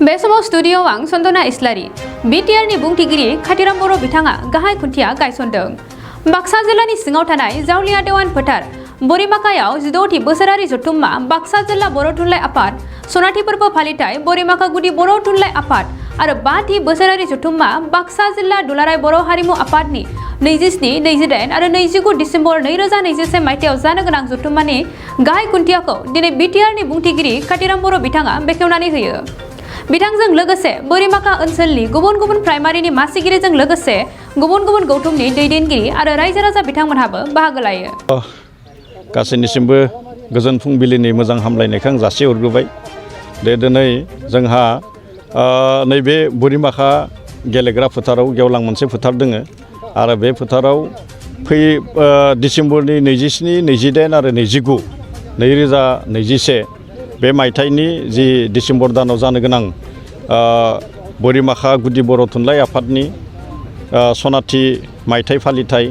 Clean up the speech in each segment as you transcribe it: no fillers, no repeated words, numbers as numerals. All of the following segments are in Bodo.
बे समाव स्टुडियोआव आं सन्दना इस्लारि बिटिआरनि बुंथिगिरि खाथिराम बर' बिथाङा गाहाय खुन्थिया गायसनदों। बाक्सा जिल्लानि सिङाव थानाय जावलिया देवान फोथार बोरिमाखायाव 16थि बोसोरारि जथुम्मा बाक्सा जिल्ला बर' थुनलाइ आफाद सनाथि फोरबो फालिथाय बोरिमाखा गुदि बर' थुनलाइ आफाद आरो 5थि बोसोरारि जथुम्मा बाक्सा जिल्ला दुलाराय बर' हारिमु आफादनि 27, 28 आरो 29 डिसेम्बर 2021 मायथाइयाव जानो गोनां जथुम्मानि गाहाय खुन्थियाखौ दिनै बिटिआरनि बुंथिगिरि खाथिराम बर' बिथाङा बेखेवनानै होयो। बिथांजों लोगोसे बोरिमाखा ओनसोलनि गुबुन गुबुन प्राइमारिनि मासिगिरिजों लोगोसे गुबुन गुबुन गौथुमनि दैदेनगिरि आरो रायजो राजा बिथांमोनहाबो बाहागो लायो। गासैनिसिमबो गोजोन फुंबिलिनि मोजां हामलायनायखौ आं जासिहरग्रोबाय। दिनै जोंहा नैबे बोरिमाखा गेलेग्रा फोथाराव गेवलां मोनसे फोथार दङ आरो बे फोथाराव डिसेम्बरनि 27, 28 आरो 29, 2021 बे मायथाइनि जि डिसेम्बर दानाव जानो गोनां बोरिमाखा गुदि बर' थुनलाइ आफादनि सनाथि मायथाइ फालिथाय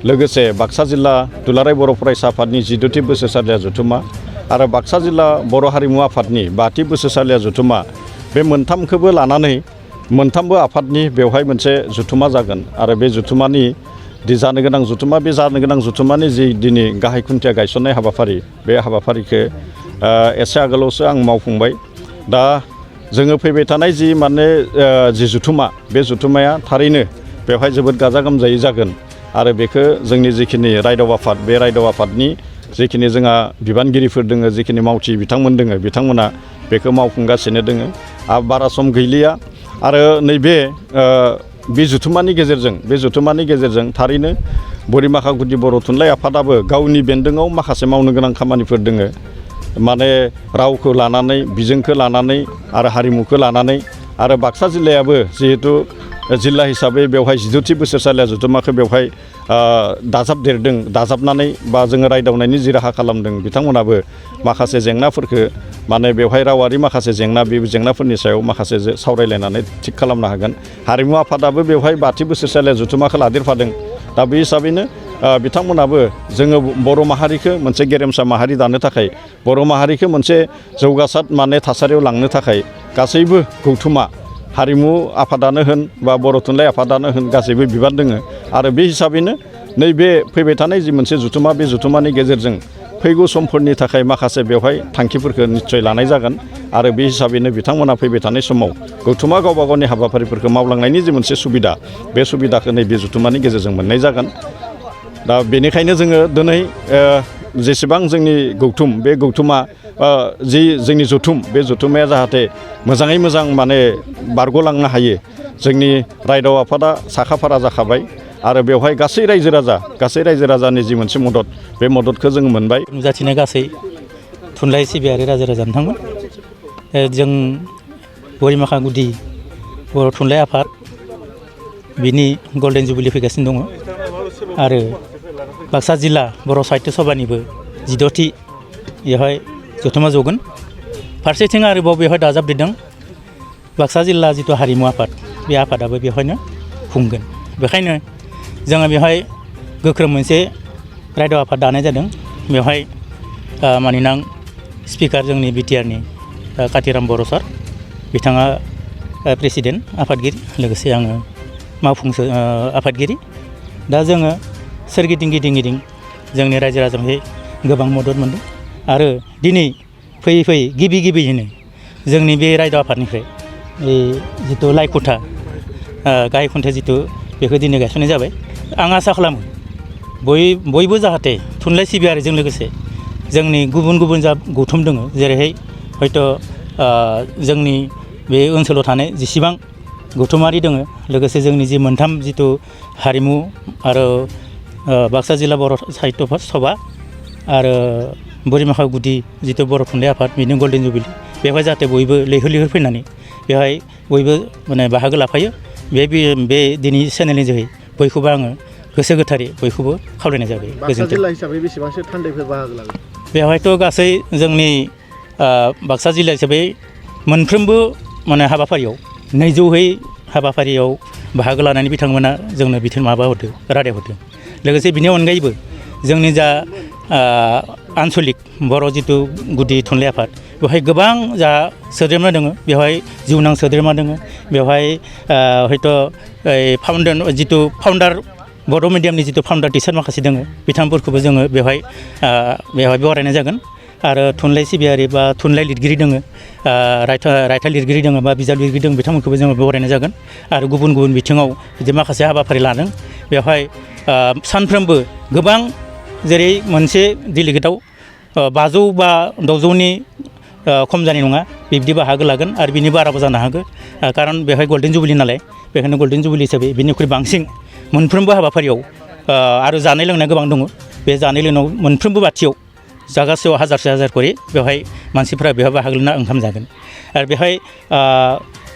लोगोसे बाक्सा जिल्ला दुलाराय बर' फरायसा आफादनि 14थि बोसोरसालिया जथुम्मा आरो बाक्सा जिल्ला बर' हारिमु आफादनि 5थि बोसोरसालिया जथुम्मा बे मोनथामखौबो लानानै मोनथामबो आफादनि बेवहाय मोनसे जथुम्मा जागोन आरो बे जथुम्मानि जानो गोनां जथुम्मानि जि दिनै गाहाय खुन्थिया गायसननाय हाबाफारि बे हाबाफारिखौ एसे आगोलावसो आं मावफुंबाय। दा जोङो फैबाय थानाय जि जि जथुम्मा बे जथुम्माया थारैनो बेवहाय जोबोद गाजा गोमजायै जागोन आरो बेखौ जोंनि जिखिनि रायदाव आफाद बे रायदाव आफादनि जिखिनि जोंहा बिबानगिरिफोर दङ जिखिनि मावथि बिथांमोन दङ बिथांमोना बेखौ मावफुंगासिनो दङ। बारा सम गैलिया आरो नैबे बे जथुम्मानि गेजेरजों थारैनो बोरिमाखा गुदि बर' थुनलाइ आफादाबो गावनि बेन्दोङाव माखासे मावनो गोनां खामानिफोर दङ। माने रावखौ लानानै बिजोंखौ लानानै आरो हारिमुखौ लानानै आरो बाक्सा जिल्लायाबो जिहेतु जिल्ला हिसाबै बेवहाय 14थि बोसोरसालिया जथुम्माखौ बेवहाय दाजाबनानै बा जोङो रायदावनायनि जि राहा खालामदों बिथांमोनाबो माखासे जेंनाफोरखौ माने बेवहाय रावारि माखासे जेंना बे जेंनाफोरनि सायाव माखासे सावरायलायनानै थिग खालामनो हागोन। हारिमु आफादाबो बेवहाय 5थि बोसोरसालिया जथुम्माखौ लादेरफादों। दा बे हिसाबैनो बिथांमोनाबो जोङो बर' माहारिखौ मोनसे गेरेमसा माहारि दानो थाखाय बर' माहारिखौ मोनसे जौगासार थासारियाव लांनो थाखाय गासैबो गौथुमा हारिमु आफादानो होन बा बर' थुनलाइ आफादानो होन गासैबो बिबान दङ आरो बे हिसाबैनो नैबे फैबाय थानाय जि मोनसे जथुम्मा बे जथुम्मानि गेजेरजों फैगौ समफोरनि थाखाय माखासे बेवहाय थांखिफोरखौ निस्सय लानाय जागोन आरो बे हिसाबैनो बिथांमोना फैबाय थानाय समाव गौथुमा गावबा गावनि हाबाफारिफोरखौ मावलांनायनि जि मोनसे सुबिदा बे सुबिदाखौ नैबे जथुम्मानि गेजेरजों मोननाय जागोन। दा बेनिखायनो जोङो दिनै जेसेबां जोंनि गौथुम बे गौथुमा जोंनि जथुम बे जथुम्माया जाहाथे मोजाङै मोजां माने बारग'लांनो हायो जोंनि रायदाव आफादा साखाफारा जाखाबाय आरो बेवहाय गासै रायजो राजानि जि मोनसे मदद बे मददखौ जों मोनबाय। नुजाथिनाय गासै थुनलाइ सिबियारि रायजो राजा नोंथांमोन जों बोरिमाखा गुदि बर' थुनलाइ आफाद बिनि गल्डेन जुबिलि फैगासिनो दङ आरो बाक्सा जिल्ला बर' साहित्य सभानिबो 16थि बेवहाय जथुम्मा जगोन। फारसेथिं आरोबाव बेवहाय दाजाबदेरदों बाक्सा जिल्ला जिथु हारिमु आफाद बे आफादाबो बेवहायनो खुंगोन। बेखायनो जोङो बेवहाय गोख्रों मोनसे रायदाव आफाद दानाय जादों। बेवहाय मानिनां स्पिकार जोंनि बिटिआरनि खाथिराम बर' सार बिथाङा प्रेसिडेन्ट आफादगिरि लोगोसे आङो मावफुंसो आफादगिरि। दा जोङो सोरगिदिं गिदिं जोंनि रायजो राजानिफ्राय गोबां मदद मोनदों आरो दिनै फैयै गिबियैनो जोंनि बे रायदाव आफादनिफ्राय जिथु लाइखुथा गाहाय खुन्थिया जिथु बेखौ दिनै गायसननाय जाबाय। आं आसा खालामो बयबो जाहाथे थुनलाइ सिबियारिजों लोगोसे जोंनि गुबुन जा गौथुम दङ जेरैहाय हयथ' जोंनि बे ओनसोलाव थानाय जेसेबां गौथुमारि दङ लोगोसे जोंनि जि मोनथाम जिथु हारिमु आरो बाक्सा जिल्ला बर' साहित्य सभा आरो बोरिमाखा गुदि जिथु बर' थुनलाइ आफाद बिनि गल्डेन जुबिलि बेवहाय जाहाथे बयबो लैहोर फैनानै बेवहाय बयबो माने बाहागो लाफायो। बे दिनै चेनेलनि जोहै बयखौबो आङो गोसो गोथारै बयखौबो खावलायनाय जाबाय। बाक्सा जिल्ला हिसाबै बेसेबांसो थान्दैफोर बाहागो लागोन? बेवहायथ' गासै जोंनि बाक्सा जिल्ला हिसाबै मोनफ्रोमबो माने हाबाफारियाव 200 हाबाफारियाव बाहागो लानानै बिथांमोना जोंनो रादाय हरदों। लोगोसे बिनि अनगायैबो जोंनि जा आनसलिक बर' जिथु गुदि थुनलाइ आफाद बेवहाय गोबां जा सोद्रोमा दङ बेवहाय जिउनां सोद्रोमा दङ बेवहाय हयथ' जिथु फाउन्डार बर' मिडियामनि जिथु फाउन्डार टिचार माखासे दङ बिथांमोनखौबो जोङो बेवहाय बरायनाय जागोन आरो थुनलाइ सिबियारि बा थुनलाइ लिरगिरि दङ रायथाइ लिरगिरि दङ बा बिजाब लिरगिरि दङ बिथांमोनखौबो जोङो बरायनाय जागोन आरो गुबुन गुबुन बिथिङाव बिदि माखासे हाबाफारि लादों बेवहाय सानफ्रोमबो गोबां जेरै मोनसे डेलिगेटआव 500 बा 600नि खम जानाय नङा बिब्दि बाहागो लागोन आरो बिनि बाराबो जानो हागौ खारन बेवहाय गल्डेन जुबलि नालाय बेखायनो गल्डेन जुबलि हिसाबै बिनिख्रुइ बांसिन मोनफ्रोमबो हाबाफारियाव आरो जानाय लोंनाय गोबां दङ बे जानाय लोंनायाव मोनफ्रोमबो बाथियाव जागासेयाव हाजार करि बेवहाय मानसिफ्रा बेवहाय बाहागो लाना ओंखाम जागोन आरो बेवहाय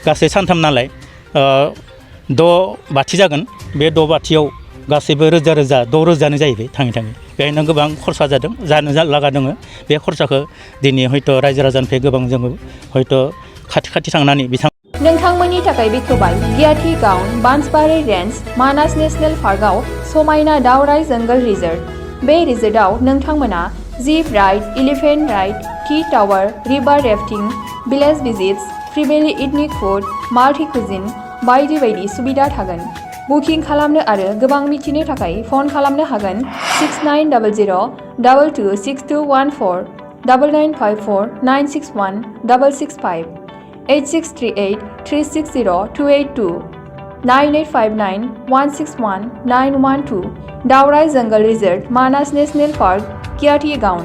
गासै सानथाम नालाय 6 बाथि जागोन बे 6 बाथियाव गासैबो रोजा 6,000 जाहैबाय थाङै बेहायनो गोबां खरसा जानो लागा दङ बे खरसाखौ दिनै हयथ' रायजो राजानिफ्राय गोबां जोङो हयथ' खाथि थांनानै बिथां नोंथांमोननि थाखाय बेखेवबाय गियाथि गाउन बान्सबारि रेन्ज मानास नेशनेल पार्कआव समायना दावराइ जंगल रिजर्ट बे रिजर्टआव नोंथांमोना jeep ride elephant ride tea tower river rafting village visits फ्रिबेलि इथनिक फुड माल्टि कुजिन बायदि सुबिदा थागोन बुकिं खालामनो आरो गोबां मिथिनो थाखाय फन खालामनो हागोन 6900226214 9954961665 8638360282 9859161912 दावराइ जंगल रिजर्ट मानास नेशनेल पार्क गियाथि गाउन